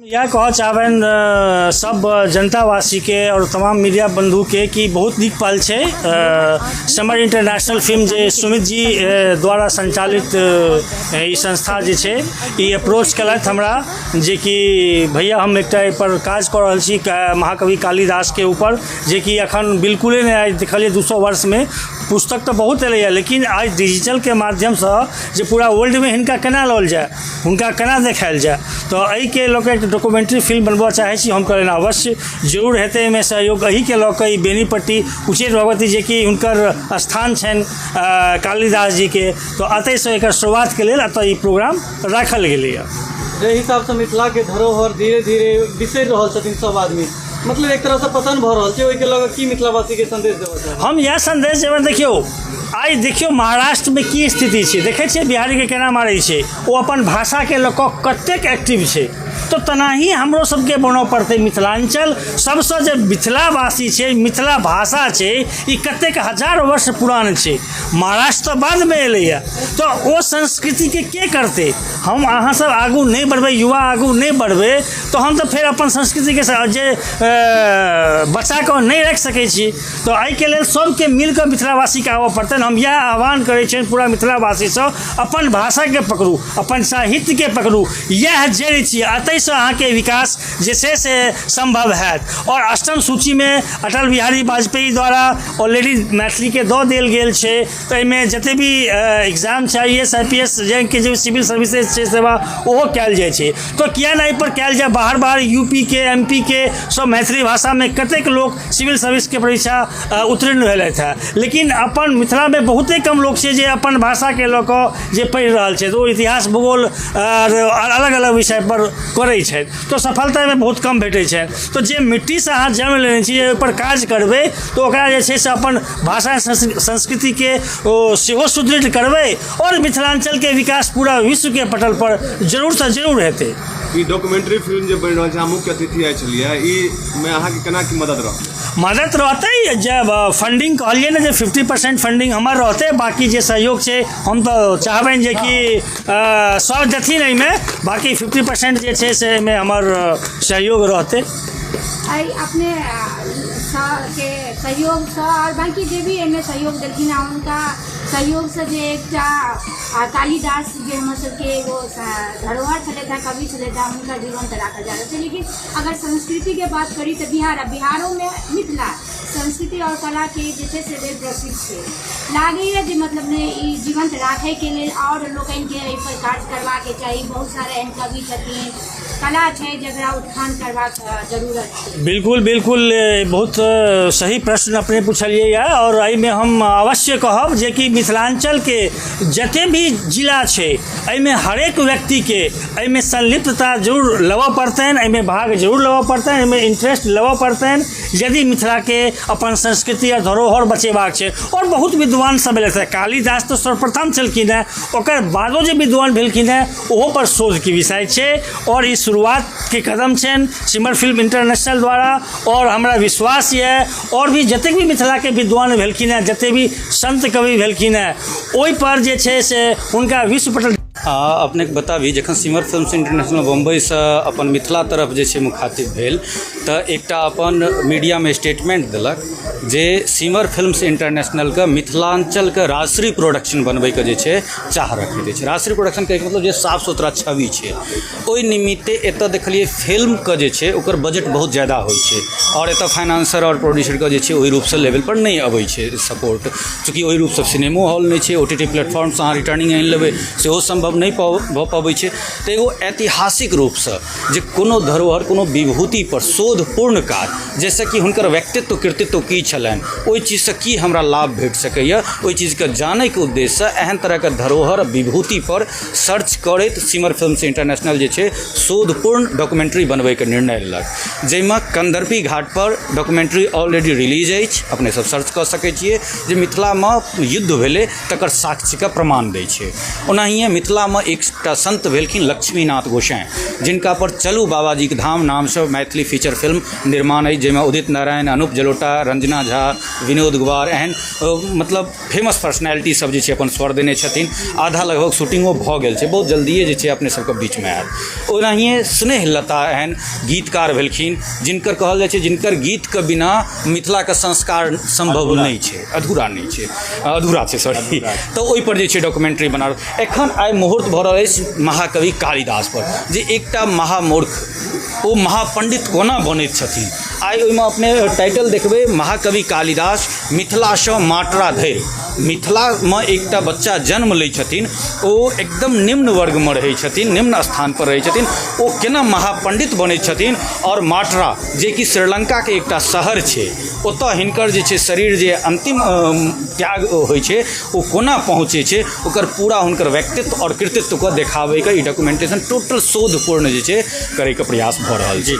इएह कहऽ चाहबनि सब जनतावासीके आओर तमाम मीडिया बन्धुके कि बहुत नीक पहल छै। समर इंटरनेशनल फिल्म जे सुमित जी द्वारा संचालित ई संस्था जे छै, ई अप्रोच केलथि हमरा जेकि भैया, हम एकटा एहिपर काज कऽ रहल छी महाकवि कालिदासके ऊपर, जेकि एखन बिल्कुले नहि आइ देखलियै 200 वर्षमे पुस्तक तऽ बहुत एलैए, लेकिन आइ डिजिटलके माध्यमसँ जे पूरा वर्ल्डमे हिनका केना लाओल जाय, हुनका केना देखायल जाय, तऽ एहिके लऽ कऽ एकटा डॉक्यूमेंट्री फिल्म बनबऽ चाहै छी। हम कहलियनि, अवश्य जरूर हेतै एहिमे सहयोग। एहिके लऽ कऽ ई बेनीपट्टी उच्चैठ भगवती, जेकि हुनकर स्थान छनि कालिदास जीके, तऽ एतहिसँ एकर शुरुआतके लेल एतऽ ई प्रोग्राम राखल गेलैए। जाहि हिसाबसँ मिथिलाके धरोहर धीरे धीरे बिसरि रहल छथिन सब आदमी, मतलब एक तरहसँ पतन भऽ रहल छै, ओहिके लऽ कऽ की मिथिलावासीके संदेश देबऽ चाहबै? हम इएह संदेश देबनि, देखियौ, आइ देखियौ महाराष्ट्रमे की स्थिति छै। देखै छियै बिहारीके केना मारै छै, ओ अपन भाषाके लऽ कऽ कतेक एक्टिव छै। तऽ तेनाही हमरो सबके बनऽ पड़तै। मिथिलाञ्चल सबसँ जे मिथिलावासी छै, मिथिला भाषा छै, ई कतेक हजार वर्ष पुरान छै। महाराष्ट्र तऽ बादमे एलैए। तऽ ओ संस्कृतिके के करतै? हम अहाँ सब आगू नहि बढ़बै, युवा आगू नहि बढ़बै, तहन तऽ फेर अपन संस्कृतिके जे बचाकऽ नहि राखि सकै छी। तऽ एहिके लेल सबके मिलकऽ मिथिलावासीके आबऽ पड़तनि। हम इएह आह्वान करै छियनि पूरा मिथिलावासीसँ, अपन भाषाके पकड़ू, अपन साहित्यके पकड़ू। इएह जड़ि छी, एतहिसँ अहाँके विकास जे छै से सम्भव हैत। आओर अष्टम सूचीमे अटल बिहारी वाजपेयी द्वारा ऑलरेडी मैथिलीके दऽ देल गेल छै। तऽ एहिमे जते भी एग्जाम छै, IAS, IPS के जे सिविल सर्विसेज छै सेवा, ओहो कयल जाइ छै। तऽ किया नहि एहिपर कयल जाय? बाहर बाहर यूपीके, एमपीके सब मैथिली भाषामे कतेक लोक सिविल सर्विसके परीक्षा उत्तीर्ण भेलथि हेँ, लेकिन अपन मिथिलामे बहुते कम लोक छै जे अपन भाषाके लऽ कऽ जे पढ़ि रहल छै। ओ इतिहास, भूगोल आर अलग अलग विषयपर करै छथि, तऽ सफलता एहिमे बहुत कम भेटै छै। तऽ जे मिट्टीसँ अहाँ जन्म लेने छी, ओहिपर काज करबै, तऽ ओकरा जे छै से अपन भाषा संस्कृतिके ओ सेहो सुदृढ़ करबै आओर मिथिलाञ्चलके विकास पूरा विश्वके पटलपर जरूरसँ जरूर हेतै। ई डॉक्यूमेंट्री फिल्म जे बनि रहल छै, अहाँ मुख्य अतिथि आइ छलियै, ई मे अहाँके केना की मदद रहल? मदद रहतै जे फंडिंग कहलियै ने जे 50% फंडिंग हमर रहतै, बाँकी जे सहयोग छै, हम तऽ चाहबनि जे कि सब देथिन एहिमे, बाँकी 50% जे छै से एहिमे हमर सहयोग रहतै। एहि अपने के सहयोगसँ आओर बाँकी जे भी एहिमे सहयोग देलखिन हँ, हुनका सहयोगसँ जे एकटा कालिदास जे हमर सबके एगो धरोहर छलथि हँ, कवि छलथि हँ, हुनका जीवन्त राखल जा रहल छै। लेकिन अगर संस्कृतिके बात करी तऽ बिहार आ बिहारोमे मिथिला संस्कृति आओर कलाके जे छै से लेल प्रसिद्ध छै। लागैए जे मतलब नहि, ई जीवन्त राखैके लेल आओर लोकनिके एहिपर काज करबाके चाही। बहुत सारा एहन कवि छथिन, कला छै, जकरा उत्थान करबाक जरूरत छै। बिल्कुल बिल्कुल, बहुत सही प्रश्न अपने पुछलियै यऽ। आओर एहिमे हम अवश्य कहब जेकि मिथिलाञ्चलके जते भी जिला छै, एहिमे हरेक व्यक्तिके एहिमे संलिप्तता जरूर लेबऽ पड़तनि, एहिमे भाग जरूर लेबऽ पड़तनि, एहिमे इंट्रेस्ट लेबऽ पड़तनि, यदि मिथिलाके अपन संस्कृति आ धरोहर बचेबाक छै। आओर बहुत विद्वान सब एलथि हँ। कालिदास तऽ सर्वप्रथम छलखिन हेँ, ओकर बादो जे विद्वान भेलखिन हेँ, ओहो पर शोधके विषय छै। आओर ई शुरुआतके कदम छनि सिमर फिल्म इंटरनेशनल द्वारा। आओर हमरा विश्वास यऽ, आओर भी जतेक भी मिथिलाके विद्वान भेलखिन हेँ, जतेक भी सन्त कवि भेलखिन हेँ, ओहिपर जे छै से हुनका विश्व पटल अपनेके बताबी, जखन सिमर फिल्म्स इंटरनेशनल बम्बईसँ अपन मिथिला तरफ जे छै मुखातिब भेल, तऽ एकटा अपन मीडियामे स्टेटमेंट देलक जे सिमर फिल्म्स इंटरनेशनलके मिथिलाञ्चलके राजश्री प्रोडक्शन बनबैके जे छै चाह रखैत अछि। राजश्री प्रोडक्शन कहैके मतलब जे साफ सुथरा छवि छै। ओहि निमित्ते एतऽ देखलियै फिल्मके जे छै ओकर बजट बहुत ज्यादा होइ छै आओर एतऽ फाइनेंसर आओर प्रोड्यूसरके जे छै ओहि रूपसँ लेवलपर नहि अबै छै सपोर्ट। चूँकि ओहि रूपसँ सिनेमो हॉल नहि छै, ओटीटी प्लेटफॉर्मसँ अहाँ रिटर्निंग आनि लेबै सेहो सम्भव नहि भऽ पबै छै। तऽ एगो ऐतिहासिक रूपसँ जे कोनो धरोहर, कोनो विभूतिपर शोधपूर्ण काज, जाहिसँ कि हुनकर व्यक्तित्व, कृतित्व की छलनि, ओहि चीजसँ की हमरा लाभ भेट सकैए, ओहि चीजके जानैके उद्देश्यसँ एहन तरहके धरोहर विभूतिपर सर्च करैत सिमर फिल्म्स इंटरनेशनल जे छै शोधपूर्ण डॉक्यूमेंट्री बनबैके निर्णय लेलक, जाहिमे कन्दर्पी घाटपर डॉक्यूमेंट्री ऑलरेडी रिलीज अछि। अपने सब सर्च कऽ सकै छियै जे मिथिलामे युद्ध भेलै, तकर साक्ष्यके प्रमाण दै छै। ओनाहिए मिथिलामे मिथिलामे एकटा संत भेलखिन लक्ष्मीनाथ गोसाई, जिनका पर चलू बाबाजीके धाम नामसँ मैथिली फीचर फिल्म निर्माण अछि, जाहिमे उदित नारायण, अनूप जलोटा, रंजना झा, विनोद कुमार एहन मतलब फेमस पर्सनैलिटी सब जे छै अपन स्वर देने छथिन। आधा लगभग शूटिंगो भऽ गेल छै, बहुत जल्दिए जे छै अपने सबके बीचमे आयत। ओनाहिए स्नेहलता एहन गीतकार भेलखिन जिनकर कहल जाइ छै जिनकर गीतके बिना मिथिलाके संस्कार सम्भव नहि छै, अधूरा नहि छै, अधूरा छै, सॉरी। तऽ ओहिपर जे छै डॉक्यूमेंट्री बना रहल। एखन आइ मुहूर्त भऽ रहल अछि महाकवि कालिदास पर, जे एकटा महामूर्ख ओ महापंडित कोना बनैत छथिन। आइ ओहिमे अपने टाइटल देखबै, महाकवि कालिदास मिथिलासँ माटरा धरि। मिथिलामे एकटा बच्चा जन्म लै छथिन, ओ एकदम निम्न वर्गमे रहै छथिन, निम्न स्थानपर रहै छथिन, ओ केना महापंडित बनै छथिन। आओर माटरा जेकि श्रीलङ्काके एकटा शहर छै, ओतऽ हिनकर जे छै शरीर जे अन्तिम त्याग होइ छै ओ कोना पहुँचै छै, ओकर पूरा हुनकर व्यक्तित्व आओर कृतित्वके देखाबैके ई डॉक्यूमेंटेशन टोटल शोधपूर्ण जे छै करैके प्रयास भऽ रहल छै।